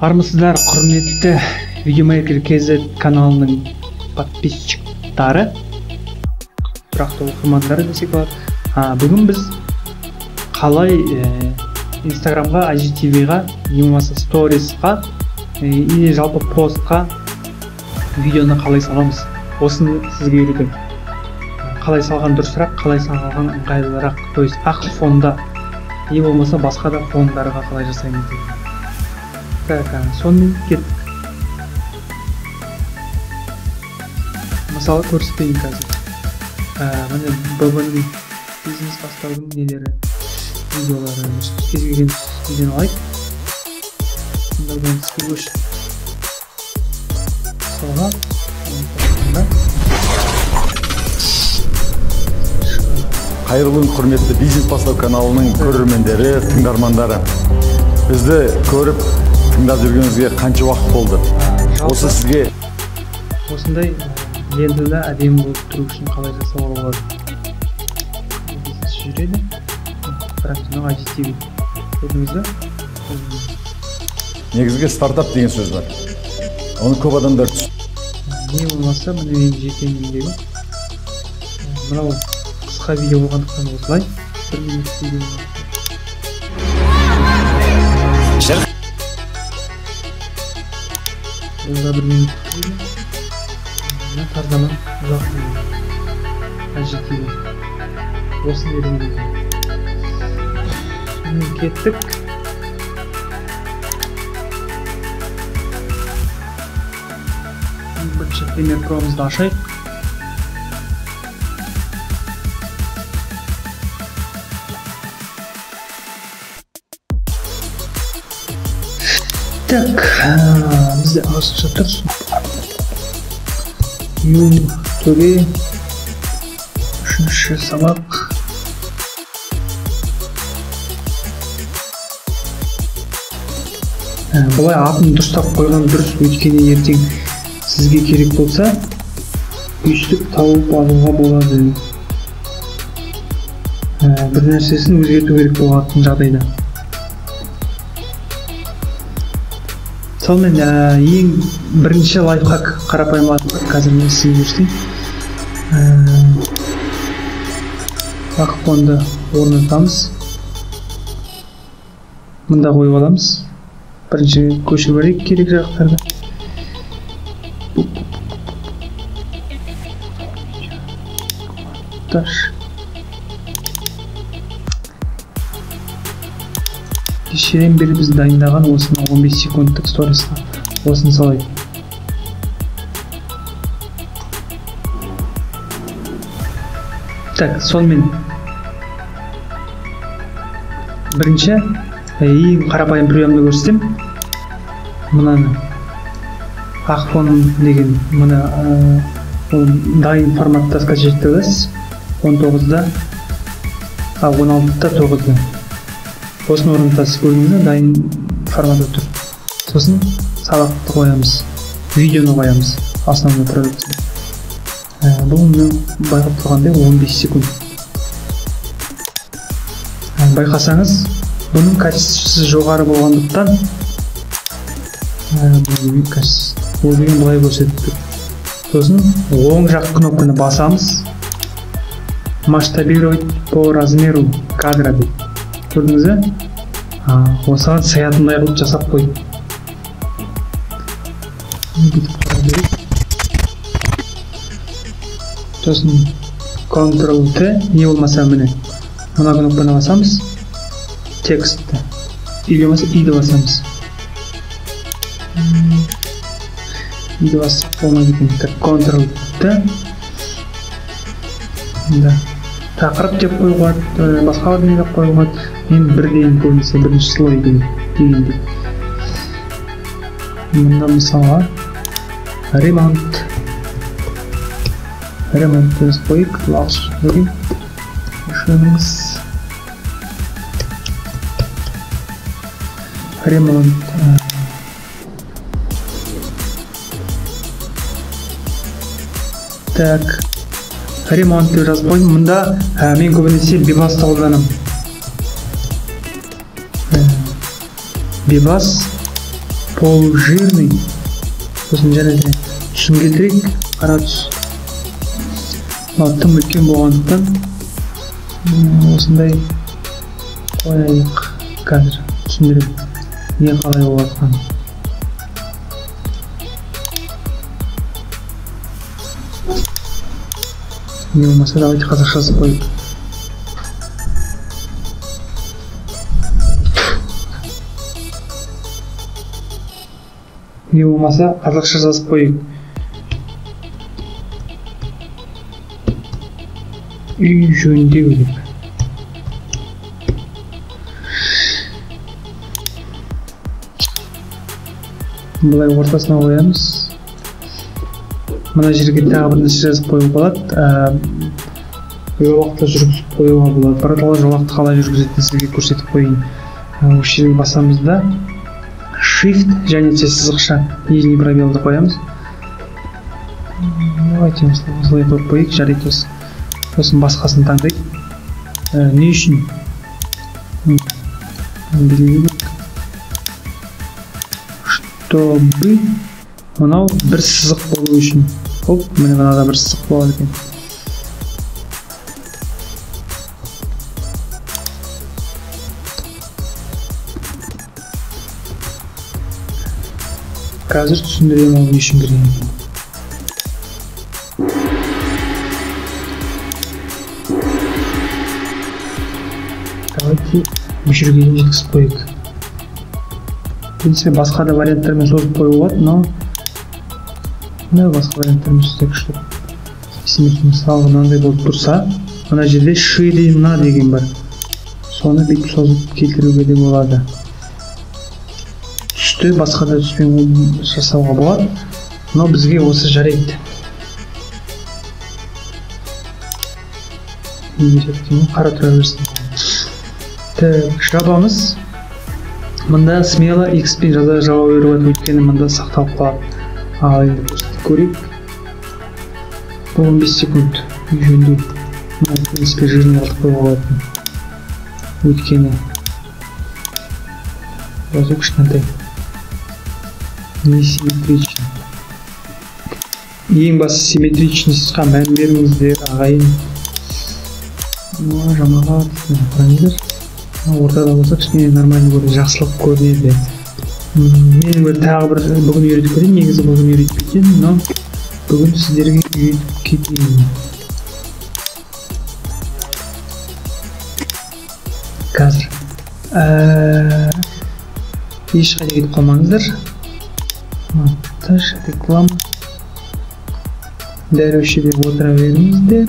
Армысыздар, құрметті Videomaker KZ каналының подписчиктары, тұрақты оқырмандары десек болады. Бүгін біз қалай Инстаграмға, IGTV-ға, не болмаса сторисқа или жалпы постқа видеоны қалай саламыз, осыны сізге үйретемін. Қалай салған дұрысырақ, қалай салған ыңғайлырақ, то есть ақ фонда, не болмаса басқа да фондарға қалай жасаймыз деген. Так, сонымен кеттік. Мысалы көрсетейін қазір. Міне ББ-ның бизнес бастаудың нелері, видеолары. Кез келген видеоны алайық. Мындан іске көшіп. Мысалға, қайырлы күн, құрметті бизнес бастау каналының көрермендері, тыңдармандары. Бізді көріп, тыңдап жүргеніңізге қанша уақыт болды? Осы сізге осындай лентада әдемі болып тұру үшін қалай жасауға болады? Бизнес жүреді. Бірақ мынау IGTV. Көрдіңіз бе? Негізгі стартап деген сөз бар. Оны көп адамдар не болмаса, міне менің жеке немдегі мынау қысқа видео болғандықтан осылай бір минут видео. Бұл да бір минуттық видео. Мына тарзаман ұзақ видео. IGTV. Осыны үйренген. Сонымен кеттік. Бірінші Premiere Pro'мызды ашайық. Так, бізде ағылшынша тұр. Ю-төбе, үшінші сабақ. Былай атын дұрыстап қойған дұрыс, өйткені ертең сізге керек болса, өйстіп тауып алуға болады. Бір нәрсесін өзгерту керек болатын жағдайда. Сонымен ең бірінші лайфхак, қарапайым лайфхак, қазір мен сізге көрсетейін. Ақ фонды орнатамыз. Мында қойып аламыз. Бірінші көшіріп алайық керек жақтарды. Кешеден бері біз дайындаған осыны 15 секундтық сторисқа осыны салайық. Так, сонымен бірінші ең қарапайым приемды көрсетемін. Мынаны ақ фон деген мына ол дайын форматта скачать ете аласыз. 19-да, 16-да, 9-да. Осыны орнатасыз, көрдіңіз бе, дайын форматта тұр. Сосын сабақты қоямыз, видеоны қоямыз, основной продукт. Бұл мен байқап тұрғандай 15 секунд. Байқасаңыз, бұның качествосы жоғары болғандықтан, ол деген былай көрсетіп тұр. Сосын оң жақ кнопканы басамыз. Масштабировать по размеру кадра дейді. Көрдіңіз бе? Осыған саятындай қылып жасап қойды. Бүйтіп қоя берейік. Сосын Ctrl-T, не болмаса міне мына кнопканы басамыз, текстті, или болмаса И-ді басамыз. И-ді бассақ болмайды екен. Так, Ctrl-T. Да. Тақырып деп қоюға болады, басқа бірдеңе деп қоюға болады. Мен бірден көбінесе бірінші слой дегенде. Мында мысалға ремонт. Ремонт деп қойық, ағылшынша деген. Үшінші ремонт. Так, ремонт деп жазып қойдым. Мұнда мен көбінесе Bebas-ты қолданамын. Bebas Полужирный. Сосын және де түсін келтірейік, қара түс. Мынау тым үлкен болғандықтан осындай қояйық. Қазір түсіндіремін не қалай болып жатқанын. Не болмаса давайте қазақша жазып қояйық. Не болмаса қазақша жазып қояйық. Үй жөндеу деп. Былай ортасына қоямыз. Мына жерге тағы бір нәрсе жазып қоюға болады. Жолақты жүргізіп қоюға болады. Бірақ жолақты қалай жүргізетінін сізге көрсетіп қояйын. Осы жерге басамыз да Shift және де сызықша нижний пробелді қоямыз. Давайте осылай қойып қояйық, жарайды осы. Сосын басқасын таңдайық. Не үшін? Белгілеу керек. Чтобы мынау бір сызық болу үшін. Оп, міне мынада бір сызық болады екен. Қазір түсіндіремін ол не үшін керек екенін. Давайте бұл жерге дейін жеткізіп қояйық. В принципе, басқа да варианттармен созып қоюға болады, но басқа варианттармен созсақ, чтобы мысалы мынандай болып тұрса, мына жерде ширина деген бар. Соны бүйтіп созып келтіруге де болады. Түсті басқа да түспен жасауға болады, но бізге осы жарайды. Қара тұра берсін. Так, жабамыз. Мында смело X-пен жаза жауап беруге болады, өйткені мында сақталып қалады. Ал енді көрейік. Бұл 15 секунд жөндеу. Мына, в принципе, жирный қылып қоюға болады. Өйткені жазу кішкентай. Несимметричный. Ең басты симметричностьқа мән беріңіздер, ағайын. Жамағат, қараңыздар. Ортада болса кішкене нормально көрінеді, жақсылық көрінеді. Мен бір тағы бір бүгін үйретіп кетейін, негізі бүгін үйретпейтін, но бүгін сіздерге үйретіп кетейін. Қазір ешқайда кетіп қалмаңыздар. Монтаж, реклама. Дәл осы жерде отыра беріңіздер.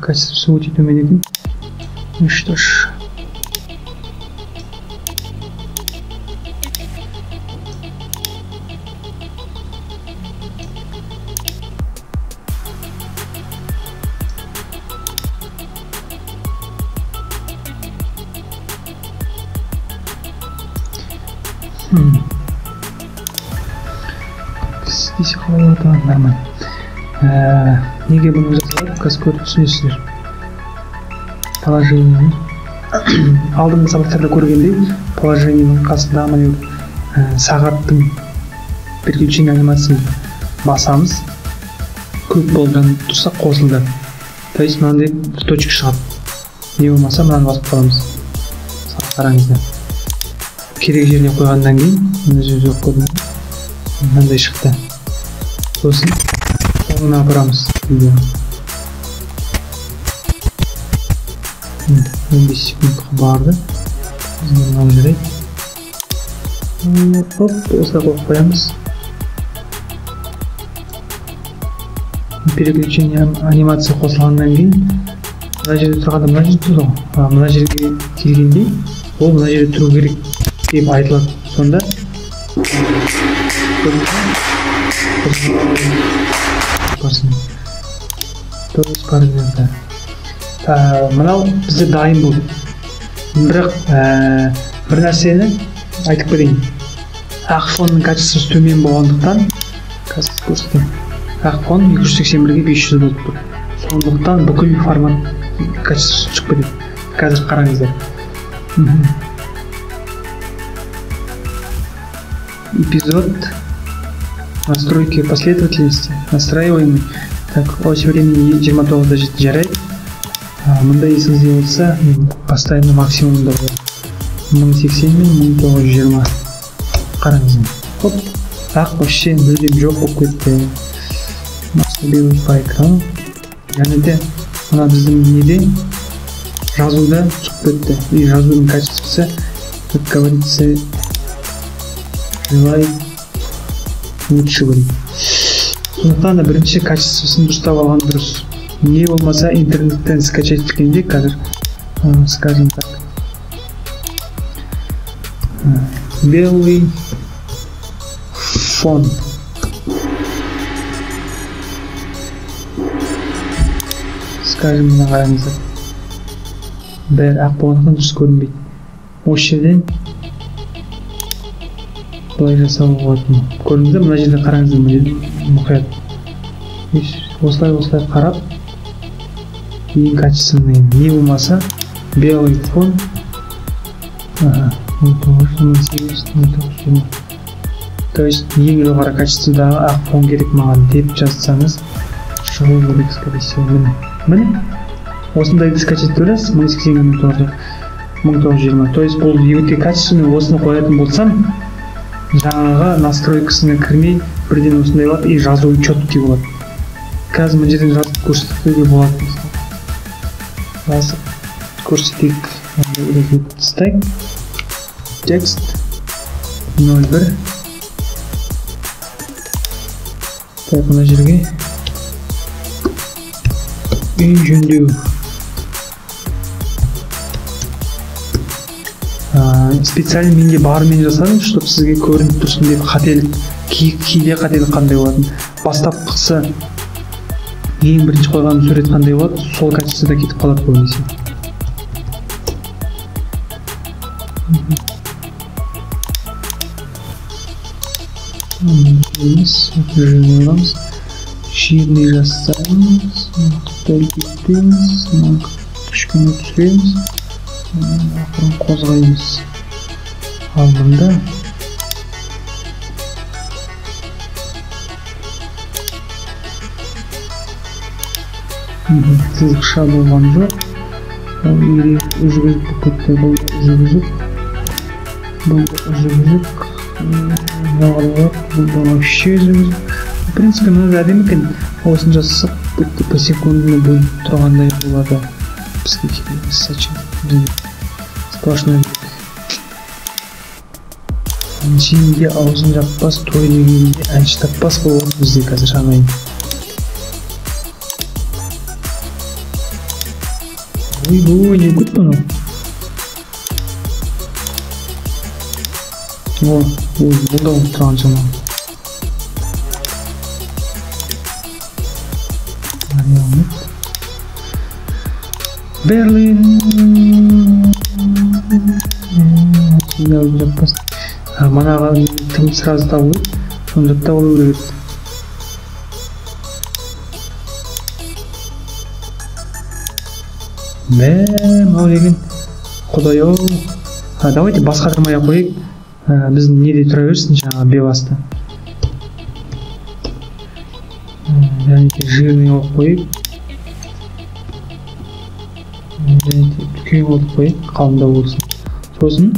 Качество өте төмен екен. Ну что ж. Істесе қалай болады? Нормально. Неге бұны жасалады? Қазір көріп түсінесіздер. Положение. Алдыңғы сабақтарда көргендей, положениенің қасында мына сағаттың переключение анимациясын басамыз. Көп болып жанып тұрса қосылды. То есть мынандай точка шығады. Не болмаса мынаны басып қаламыз. Қараңыздар. Керек жеріне қойғаннан кейін мына жерде көрдіңіз, мынандай шықты. Сосын соңына апарамыз видеоны. 15 секундқа барды. Бізге мынау жарайды. Оп, осылай қойып қоямыз. Переключение анимация қосылғаннан кейін мына жерде тұрғанда мына жерде тұрды ғой. Мына жерге келгенде ол мына жерде тұру керек деп айтылады. Сонда мынау бізде дайын болды. Бірақ бір нәрсені айтып кетейін. Ақ фонның качествосы төмен болғандықтан Қазір көрсетемін. Ақ фон 281-ге 500 болып тұр. Сондықтан бүкіл формат качествосы түсіп кетеді. Қазір қараңыздар. Эпизод настройки последовательности настраиваемый. Так, ось времени 29-да жарайды. Мында есіңізде болса, постоянно максимумда болады. 1080 мен 1920. Қараңыз. Хоп, ақ вообще мүлдем жоқ болып кетті. Белый по экрану. Және де мына біздің неде жазуда шығып кетті. И жазудың качествосы, как говорится, желает лучшего. Сондықтан да бірінші качествосын дұрыстап алған дұрыс. Не болмаса интернеттен скачать еткенде қазір, скажем так, белый фон. Скажем, мына қараңыздар. Бәрі ақ болғандықтан дұрыс көрінбейді. Осы жерден былай жасауға болады. Көрдіңіздер, мына жерде қараңыздар, мына жерде мұқият. Осылай қарап, ең качественный, не болмаса белый фон. Ага, 1918, 1920. То есть ең жоғары качестводағы ақ фон керек маған деп жазсаңыз, шығу керек, скорее всего. Міне, міне. Осындайды скачать етіп 1080 1920. То есть бұл өте качественный, осыны қоятын болсам, жаңағы настройкасына кірмей бірден осындай болады и жазуы четкий болады. Қазір мына жерден жазып көрсетуге болады. Жазып көрсетейік. Тастайық. Текст 01. Так, мына жерге үй жөндеу. Специально менде бармен жасадым, чтобы сізге көрініп тұрсын деп. Қателік, кейде қателік қандай болатын. Бастапқысы ең бірінші қойған сурет қандай болады, сол качествода кетіп қалады көбінесе. Емес, жирный жасаймыз, үлкейтеміз, кішкене түсіреміз, ақырын қозғаймыз. Ал мында сызықша болған жоқ, ол үзік-үзік болып кетті. Бұл үзік-үзік, бұл үзік-үзік, бұл да вообще үзік-үзік. В принципе, мына да әдемі екен. Осыны жасасақ, будто посекундно бөліп тұрғандай болады. Бізге керек емес, зачем? Сплошной. Әншейінде аузын жаппас, той дегенде әнші таппас болып бізде қазір ағайын. Ойбой, не кетті мынау? О, ой, бұл да болып тұрған шамалы. Берлин. Жаппас. Манаға тым сразу табу керек, соны жаттап алу керек. Мә, мынау деген құдай ау. Давайте басқармай ақ қояйық. Біздің неде тұра берсін жаңағы бевасты. Және де жирный қылып қояйық. Және де үлкен қылып қояйық, қалыңдау болсын. Сосын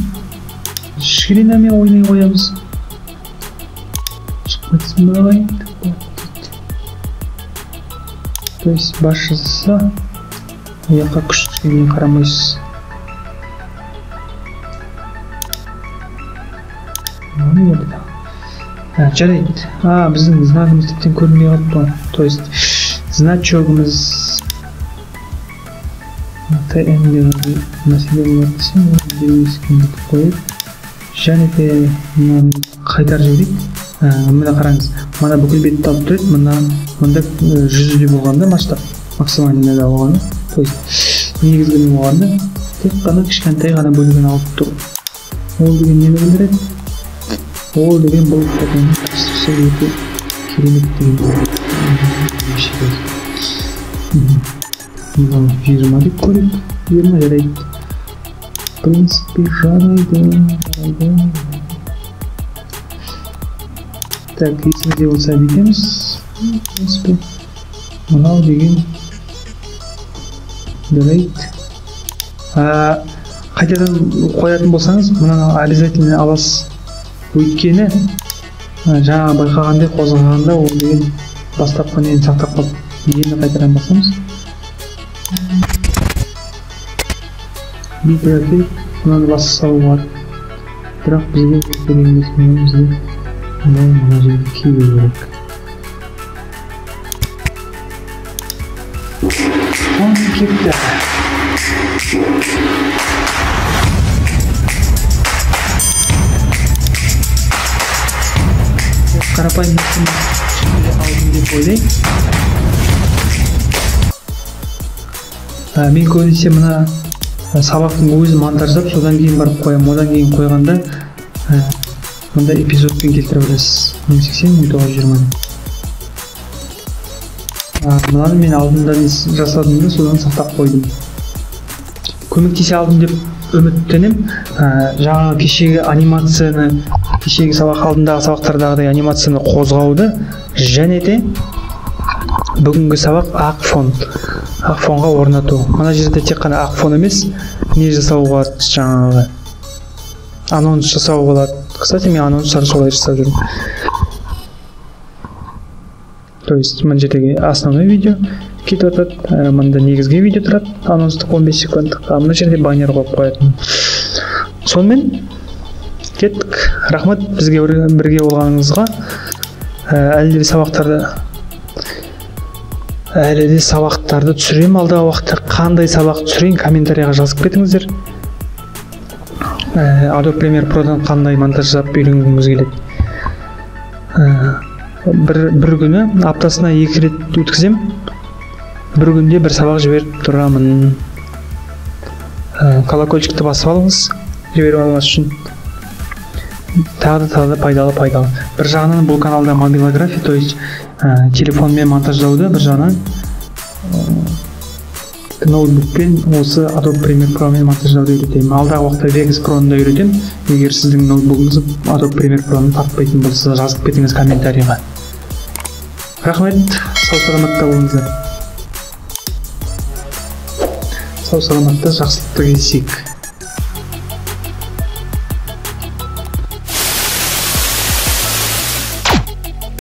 ширинамен ойнай қоямыз. Шығып кетсін бе ағайын? То есть бас жасаса, аяққа күш түскеннен қарамайсыз. Жарайды. Біздің знагымыз тіптен көрінбей қалыпты ғой. То есть значогымыз ТМ деп мәселе болады десем, оны қойып, және де мынаны қайтарып жіберейік. Мына қараңыз, мына бүкіл бетті алып тұрады, мына мында жүзде болғанда масштаб максимальный да болғаны, то есть негізгі болғанда тек қана кішкентай ғана бөлігін алып тұр. Ол деген нені білдіреді? Ол деген бұл фотоның качествосы өте Керемет деген. Мынау 20 деп көрейік. 20 жарайды. В принципе, жарайды. Так, есіңізде болса бүйтеміз. В принципе, мынау деген жарайды. Қайтадан қоятын болсаңыз, мынаны обязательно аласыз. Өйткені жаңа байқағандай қозғағанда ол деген бастапқы нені сақтап қалды. Енді қайтадан басамыз. Бүйтіп мынаны басып салуға болады. Бірақ бізге керек емес, бізге мына жерге кию керек. Кетті. Қарапайым түсіндіре алдым деп ойлаймын. Мен көбінесе мына сабақтың өзін монтаждап, содан кейін барып қоямын. Одан кейін қойғанда мында эпизодпен келтіріп аласыз. 1080 1920. Мынаны мен алдында жасадым да, содан сақтап қойдым. Көмектесе алдым деп үміттенем. Жаңағы кешегі анимацияны, кешегі сабақ алдындағы сабақтардағыдай анимацияны қозғауды және де бүгінгі сабақ ақ фон. Ақ фонға орнату. Мына жерде тек қана ақ фон емес, не жасауға болады, жаңағы анонс жасауға болады. Кстати, мен анонстарды солай жасап жүрмін. То есть мына жердегі основной видео кетіп жатады, мында негізгі видео тұрады, анонстық 15 секундтық, а мына жерде баннер қойып қоятын. Сонымен кеттік. Рахмет бізге бірге болғаныңызға. Әлі де сабақтарды түсіремін алдағы уақытта. Қандай сабақ түсірейін, комментарияға жазып кетіңіздер. Adobe Premiere Pro'дан қандай монтаж жасап үйренгіңіз келеді? Бір күні аптасына 2 рет өткізем. Бір күнде бір сабақ жіберіп тұрамын. Колокольчикті басып алыңыз, жіберіп алмас үшін. Тағы да пайдалы. Бір жағынан бұл каналда мобилография, то есть телефонмен монтаждауды, бір жағынан ноутбукпен осы Adobe Premiere Pro'мен монтаждауды үйретемін. Алдағы уақытта Vegas Pro'ны да үйретемін. Егер сіздің ноутбугыңыз Adobe Premiere Pro'ны тартпайтын болса, жазып кетіңіз комментарийға. Рахмет, сау саламатта болыңыздар. Сау саламатта, жақсылықта кездесейік.